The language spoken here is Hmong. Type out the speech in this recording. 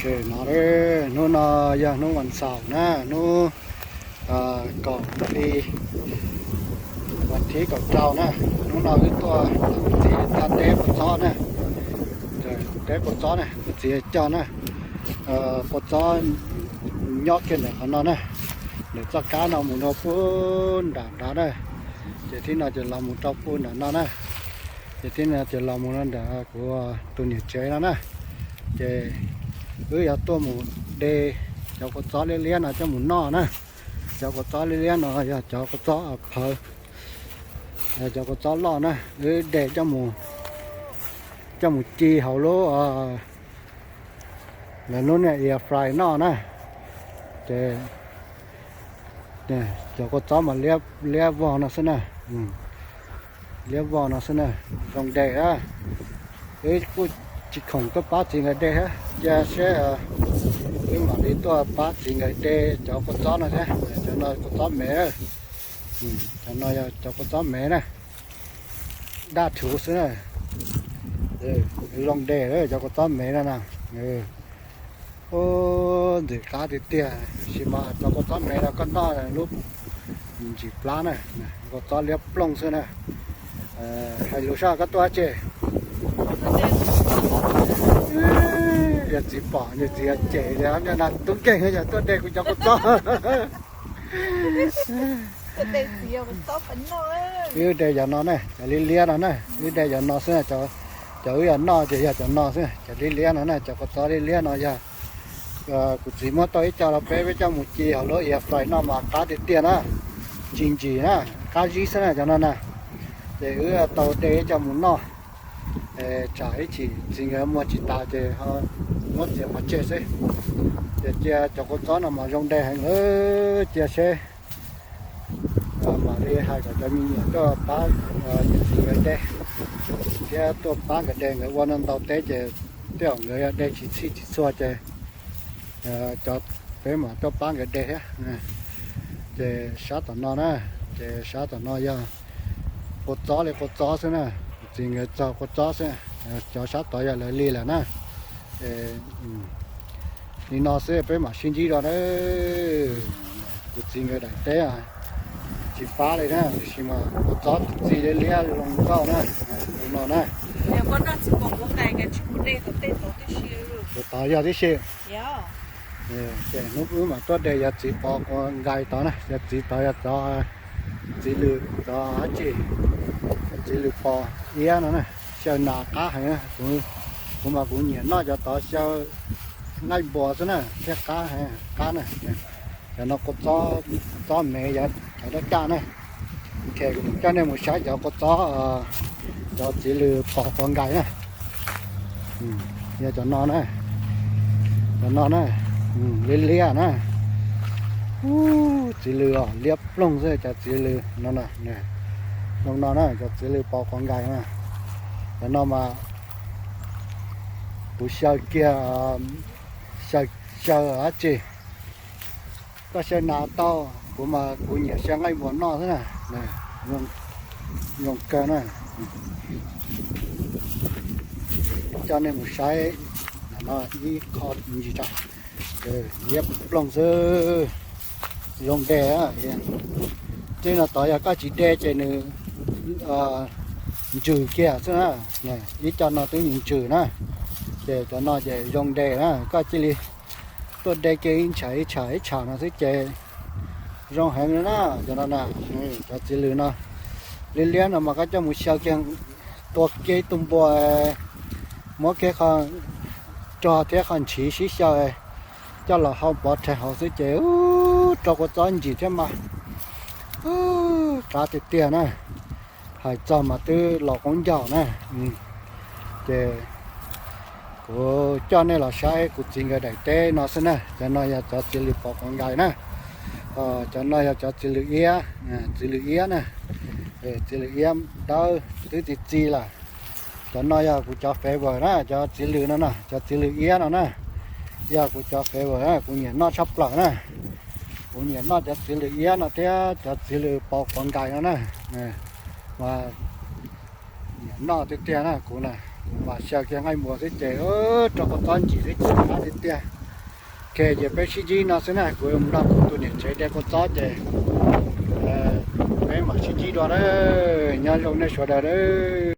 No, hnub no yog hnub vas xaum na, hnub kaum hli, vas thib kaum rau na. Hnub no wb tuaj txiv txaj teb kua txob na, teb kua txob na, kuv txiv coj na, kua txob nyob kiag ntawm qhov no na, ntawm txoj kab no mus rau pub nram nrad na, ces thib no ces los mus rau pub nram no na, ces thib no ces los mus rau ntawm kuv tus niam tsev no na. Ces wb yuav tuaj mus de cov kua txob liab liab no coj mus noj na. Cov kua txob liab liab no yog cov kua txob phawv, cov kua txob loj na, wb de coj mus ci hauv lub, lawv lub niag air fry noj na. Ces cov kua txob mas liab vog no xwb na, liab vog no xwb na, zoo de. Wb kuj tsis khoom tuaj pab txiv nkawd de thiab, cia seb wb mam li tuaj pab txiv nkawd de cov kua txob no thiab. Cov no kua txob me, cov no yog cov kua txob me na, daj rhuv xwb na, zoo de cov kua txob me no na. Ub, ntxim qab tiag tiag, tab sis mas cov kua txob me no koj noj lub ntsis plab na, kua txob liab ploog xwb na. Hais lus soj koj tuaj dab tsi? Yog txiv pom ces txiv yuav cem tias, niag no tub nkeeg yog tuaj de kuv cov kua txob. Wb de cov no na, cov liab liab no na, wb de cov no xwb, cov wb yuav noj ces yog cov no xwb, cov liab liab no na, cov kua txob liab liab no yog kuv txiv muab tau ib co rau peb, peb coj mus ci hauv lub air fry noj mas qab tiag tiag na, tsis ntsim na, qab zib xwb na cov no na. Ces wb tau de coj mus noj, tsam ib chim txiv nkawd muag tsis tas ces muab txiav pov tseg xwb. Ces cia cov kua txob no mas zoo de heev lawm, cia seb mam li hais kom cov me nyuam tuaj pab yawm txiv nkawd de, thiab tuaj pab nkawd de, nkawd ua no ntau teb ces tej zaum nkawd yog de tsis txhij tsis txhua ces cov peb mam tuaj pab nkawd de thiab. Ces sab tom no na, ces sab tom no yog kua txob li kua txob xwb na, kuv txiv nkawd txog kua txob xwb, cov sab tod yog lawv li lawm na. Li no xwb peb mam sib ntsib dua na. Kuv txiv nkawd daim teb tsis pab li na, tiam sis mas kua txob txi liab liab zoo nkauj na, zoo no na. Kuv tod yog tib si. Ces hnub wb mam tuaj de yawg txiv Pov Quav Nkais tod na, yawg txiv tod yog cov txiv lws, cov dab tsi, txiv lws pos iab no na, xyaw nas qab heev. Kuv mas kuv nyiam noj cov tod xyaw nqaij npua xwb na thiaj qab heev, qab na. Cov no kua txob, txob me, cov dab caj na. Ces kuv coj nej mus saib cov kua txob, cov txiv lws Pov Quav Nkais na. Yog cov no na, cov no na, liab liab na. Ub, txiv lws os, liab ploog xwb cov txiv lws no na. Zoo no na, cov txiv lws Pov Quav Nkais na. Cov no mas kuv xyaw kiag, xyaw, xyaw dab tsi, koj xyaw nas tau, kuv mas kuv nyiam xyaw nqaij npua noj xwb na. Zoo kawg na. Coj nej mus saib no ib qho ntsis tso, liab ploog xwb, zoo de. Tej no tod yog koj tsis de ces nws ntsws kiag xwb na. Ib co no twb ntsws na, ces cov no ces zoo de na, koj cia li tuaj de kiag ib ntshav ib ntshav ib ntshav no xwb ces zoo heev li na. Cov no na, cov txiv lws no, liab liab no mas koj coj mus xyaw kiag, tua kiag ib tug npua, muab kiag qho rog thiab qho ntshiv sib xyaw, coj los hau pov rhe hauv xwb ces rau kua txob ntsim thiab mas qab tiag tiag na. Hais txog mas twb los qoob ncaug na. Ces kuv coj nej los saib kuv txiv nkawd daim teb no xwb na. Cov no yog cov txiv lws Pov Quav Nkais na. Cov no yog cov txiv lws iab, txiv lws iab na. Txiv lws iab dawb twb txi txi lawm. Cov no yog kuv cov favorite na, cov txiv lws no na, cov txiv lws iab no na, yog kuv cov favorite na, kuv nyiam noj tshaj plaws na. Kuv nyiam noj cov txiv lws iab no thiab cov txiv lws Pov Quav Nkais no na. Mas nyiam noj tiag tiag na kuv na. Kuv mas xyaw kiag nqaij npua xwb ces rau kua txob ntsim xwb ces qab tiag tiag. Ces peb sib ntsib no xwb na, kuv mus nrog kuv tus niam tsev de kua txob ces peb mam sib ntsib dua na. Nyob zoo nej sawv daws nawb.